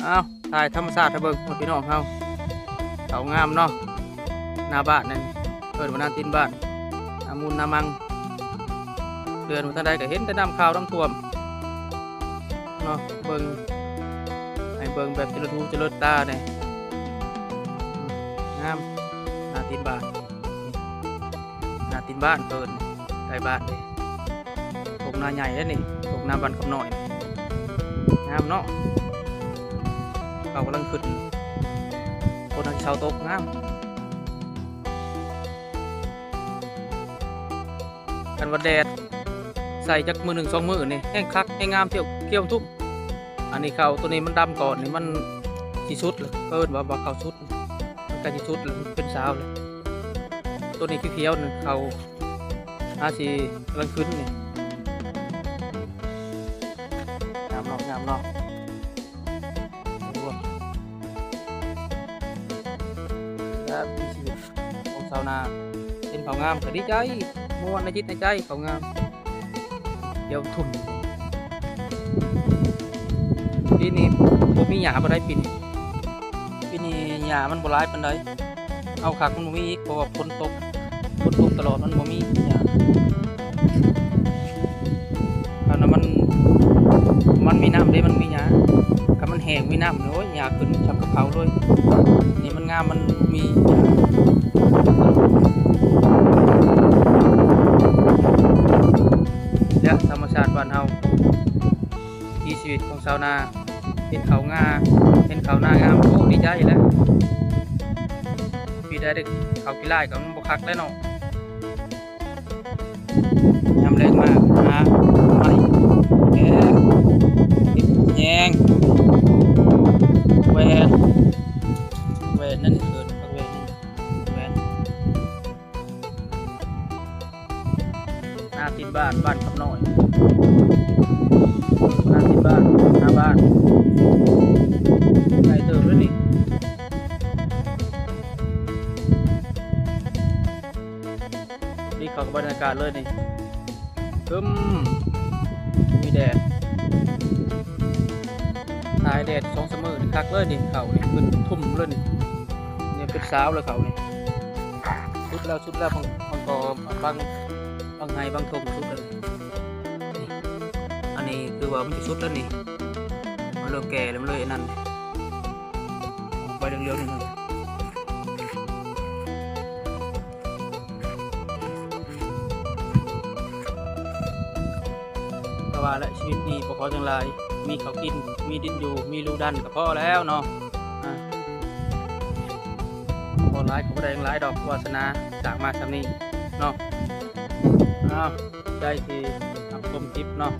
ເອົາ ຖ່າຍທຳມະຊາດໃຫ້ເບິ່ງພີ່ນ້ອງເຮົາ. ເຂົ້າງາມເນາະ ໜ້າບ້ານນັ້ນ ເອີ້ນວ່າໜ້າຕີນບ້ານ ໜ້າມູນໜ້າມັງ. ເດືອນມາທາງໃດກໍເຫັນແຕ່ນ້ຳຂາວນ້ຳຖ້ວມເນາະ. ເບິ່ງ ໃຫ້ເບິ່ງແບບຈະເລີດຫູຈະເລີດຕາແດ່. ງາມ ໜ້າຕີນບ້ານ ໜ້າຕີນບ້ານເພິ່ນ ໃກ້ບ້ານເດ້. ທົ່ງນາໃຫຍ່ເດ້ນີ້ ທົ່ງນາບ້ານຄຳນ້ອຍ ງາມເນາະ. ເຂົາກຳລັງຂຶ້ນ ຝົນເຊົາຕົກ ງາມ. ຄັນວ່າແດດໃສ່ຈັກມື້ໜຶ່ງສອງມື້ນີ້ ແຮງຄັກແຮງງາມ ຂຽວ ຂຽວທຸ່ມ. ອັນນີ້ເຂົ້າໂຕນີ້ມັນດຳກ່ອນນີ້ ມັນຊິສຸດແລ້ວ ເອີ້ນວ່າ ວ່າເຂົ້າສຸດ ມັນໃກ້ຊິສຸດແລ້ວ ເປັນສາວແລ້ວ. ໂຕນີ້ຂຽວໆນີ້ ເຂົ້າຫາຊິກຳລັງຂຶ້ນນີ້. ງາມເນາະ ງາມເນາະ. ໂອ້ ຄັບ ຊີວິດຂອງຊາວນາ ເຫັນເຂົ້າງາມກໍດີໃຈ ມ່ວນໃນຈິດໃນໃຈ ເຂົ້າງາມ ຂຽວທຸ່ມ. ປີນີ້ບໍ່ມີຫຍ້າປານໃດ ປີນີ້ ປີນີ້ຫຍ້າມັນບໍ່ຫຼາຍປານໃດ. ເອົາຄັກມັນບໍ່ມີອີກ ເພາະວ່າຝົນຕົກ ຝົນຕົກຕະຫຼອດ ມັນບໍ່ມີຫຍ້າ. ອັນນັ້ນມັນ ມັນມີນ້ຳເດ້ ມັນມີຫຍ້າ. ຄັນມັນແຫ້ງມີນ້ຳ ໂອ້ຍ ຫຍ້າຂຶ້ນຊ່ຳກັບເຂົາເລີຍ. ນີ້ມັນງາມ ມັນມີຫຍ້າ ແລະ ທຳມະຊາດບ້ານເຮົາ. ວິຖີຊີວິດຂອງຊາວນາ ເຫັນເຂົ້າງາ ເຫັນເຂົ້ານາງາມ ໂອ້ ດີໃຈແລ້ວ. ປີໃດໄດ້ເຂົ້າກິລາກໍມັນບໍ່ຄັກແລ້ວເນາະ. ຍາມແລງມາຫາໄມ້ແກງ ເຮັດແຍງ ແຫວນ ແຫວນນັ້ນເອີ້ນວ່າແຫວນ ແຫວນ. ໜ້າຕີນບ້ານ ບ້ານຄຳນ້ອຍ ໜ້າຕີນບ້ານ ໜ້າບ້ານ ໃຫຍ່ເຕີບເລີຍນີ້. ນີ້ເຂົ້າກັບບັນຍາກາດເລີຍນີ້ ຄຶ້ມ ມີແດດ ຕາຍແດດສອງສາມມື້ນີ້ ຄັກເລີຍນີ້ ເຂົ້ານີ້ຂຶ້ນທຸ່ມເລີຍນີ້. ນີ້ເປັນສາວແລ້ວເຂົ້ານີ້ ສຸດແລ້ວ ສຸດແລ້ວ ບາງ ບາງກໍບາງ ບາງໄຮ່ບາງທົ່ງສຸດແລ້ວ. ອັນນີ້ຄືວ່າມັນຊິສຸດແລ້ວນີ້ ມັນເລີ່ມແກ່ແລ້ວ ມັນເລີຍອັນນັ້ນ ໃບເຫຼືອງໆນີ້. ແຕ່ວ່າແຫຼະ ຊີວິດນີ້ບໍ່ຂໍຫຍັງຫຼາຍ ມີເຂົ້າກິນ ມີດິນຢູ່ ມີລູກດັນກໍພໍແລ້ວເນາະ. ອາ ບໍ່ຫຼາຍກໍບໍ່ໄດ້ຫຍັງຫຼາຍດອກ ວາສະໜາສ້າງມາສ່ຳນີ້ເນາະ. ອ້າວ ໃຈທີ່ຮັບຊົມຄລິບເນາະ